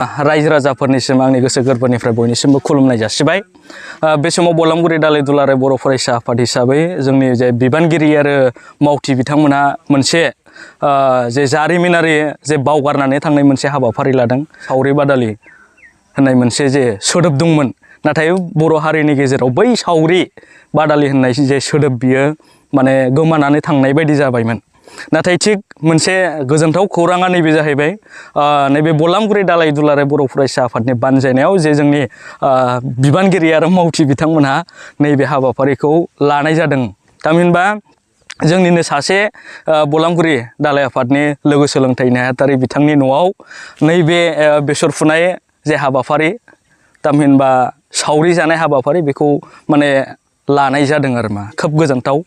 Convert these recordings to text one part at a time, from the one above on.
रायजो राजाफोरनिसिम आंनि गोसो गोरबोनिफ्राय बयनिसिमबो खुलुमनाय जासिबाय। बे समाव बलामगुरि दालाय दुलाराय बर' फरायसा आफाद हिसाबै जोंनि जे बिबानगिरि आरो मावथि बिथांमोनहा मोनसे जे जारिमिनारि जे बावगारनानै थांनाय मोनसे हाबाफारि लादों। सावरि बादालि होननाय मोनसे जे सोदोब दंमोन, नाथाय बर' हारिनि गेजेराव बै सावरि बादालि होननाय जे सोदोब बियो माने गोमानानै थांनाय बायदि जाबायमोन। नाथाय थिग मोनसे गोजोनथाव खौराङा नैबे जाहैबाय, नैबे बलामगुरि दालाय दुलाराय बर' फरायसा आफादनि बानजायनायाव जे जोंनि बिबानगिरि आरो मावथि बिथांमोनहा नैबे हाबाफारिखौ लानाय जादों। थामहिनबा जोंनिनो सासे बलामगुरि दालाय आफादनि लोगो सोलोंथाइ नेहाथारि बिथांनि न'आव नैबे बेसर फुनाय जे हाबाफारि, थामहिनबा सावरि जानाय हाबाफारि, बेखौ माने लानाय जादों आरो मा खोब गोजोनथाव।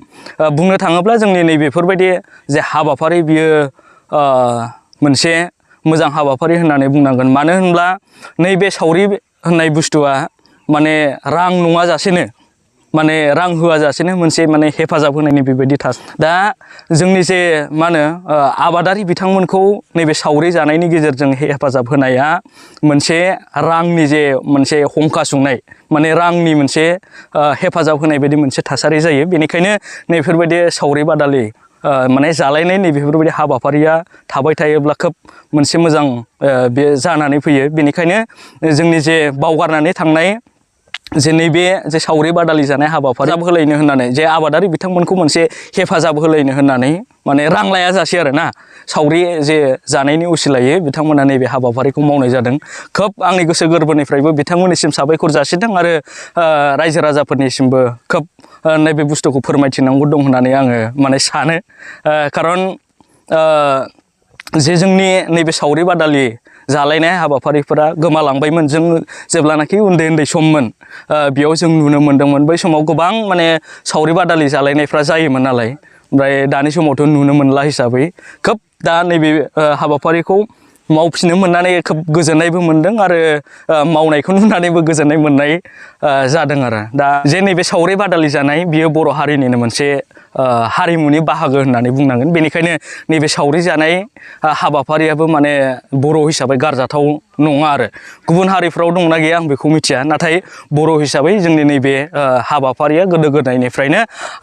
बुंनो थाङोब्ला जोंनि नैबेफोरबायदि जे हाबाफारि बियो मोनसे मोजां हाबाफारि होननानै बुंनांगोन। मानो होनब्ला नैबे सावरि होननाय बुस्थुआ माने रां नङाजासेनो, माने रां होआजासेनो मोनसे माने हेफाजाब होनायनि बेबायदि दा जोंनि जे मा होनो आबादारि बिथांमोनखौ नैबे सावरि जानायनि गेजेरजों हेफाजाब होनाया मोनसे रांनि जे मोनसे हंखा सुंनाय, माने रांनि मोनसे हेफाजाब होनाय बायदि मोनसे थासारि जायो। बेनिखायनो नैफोरबायदि सावरि बादालि माने जालायनाय नैबेफोरबायदि हाबाफारिया थाबाय थायोब्ला खोब मोनसे मोजां बे जानानै फैयो। बेनिखायनो जोंनि जे बावगारनानै थांनाय जे नैबे जे सावरि बादालि जानाय हाबाफारि होलायनो होननानै, जे आबादारि बिथांमोनखौ मोनसे हेफाजाब होलायनो होननानै माने रां लायाजासे आरो ना, सावरि जे जानायनि उसिलायै बिथांमोना नैबे हाबाफारिखौ मावनाय जादों। खोब आंनि गोसो गोरबोनिफ्रायबो बिथांमोननिसिम साबायखर जासिदों आरो रायजो राजाफोरनिसिमबो खोब नैबे बुस्थुखौ फोरमायथिनांगौ दं होननानै आङो माने सानो। खारन जे जोंनि नैबे सावरि बादालि जालायनाय हाबाफारिफोरा गोमालांबायमोन। जों जेब्लानाखि उन्दै उन्दै सममोन, बेयाव जों नुनो मोन्दोंमोन। बै समाव गोबां माने सावरि बादालि जालायनायफ्रा जायोमोन नालाय, ओमफ्राय दानि समावथ' नुनो मोनला हिसाबै खोब दा नैबे हाबाफारिखौ मावफिननो मोननानै खोब गोजोननायबो मोनदों आरो मावनायखौ नुनानैबो गोजोननाय मोननाय जादों आरो। दा जे नैबे सावरि बादालि जानाय बियो बर' हारिनिनो मोनसे हारिमुनि बाहागो होननानै बुंनांगोन। बेनिखायनो नैबे सावरि जानाय हाबाफारियाबो माने बर' हिसाबै गारजाथाव नङा आरो। गुबुन हारिफ्राव दंना गैया आं बेखौ मिथिया, नाथाय बर' हिसाबै जोंनि नैबे हाबाफारिया गोदो गोदायनिफ्रायनो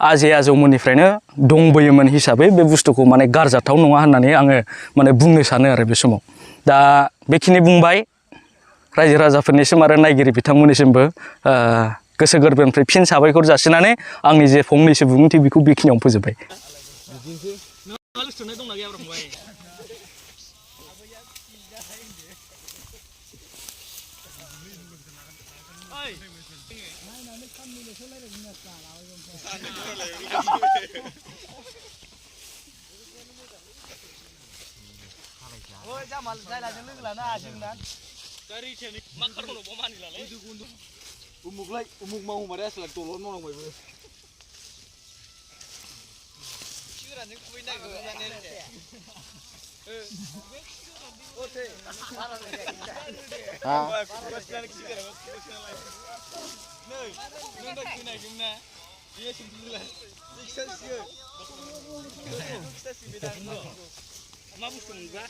आजै आजौमोननिफ्रायनो दंबोयोमोन हिसाबै बे बुस्थुखौ माने गारजाथाव नङा होननानै आङो माने बुंनो सानो आरो बे समाव। दा बेखिनि बुंबाय। रायजो राजाफोरनिसिम आरो नायगिरि बिथांमोननिसिमबो गोसो गोरबोनिफ्राय फिन साबायखर जासिनानै आंनि जे फंनैसो बिबुंथि बेखौ बेखिनियावनो फोजोबबाय। उमुक मावमारे आसला दलर मावनांबायबो मा बुस्थु मोनबा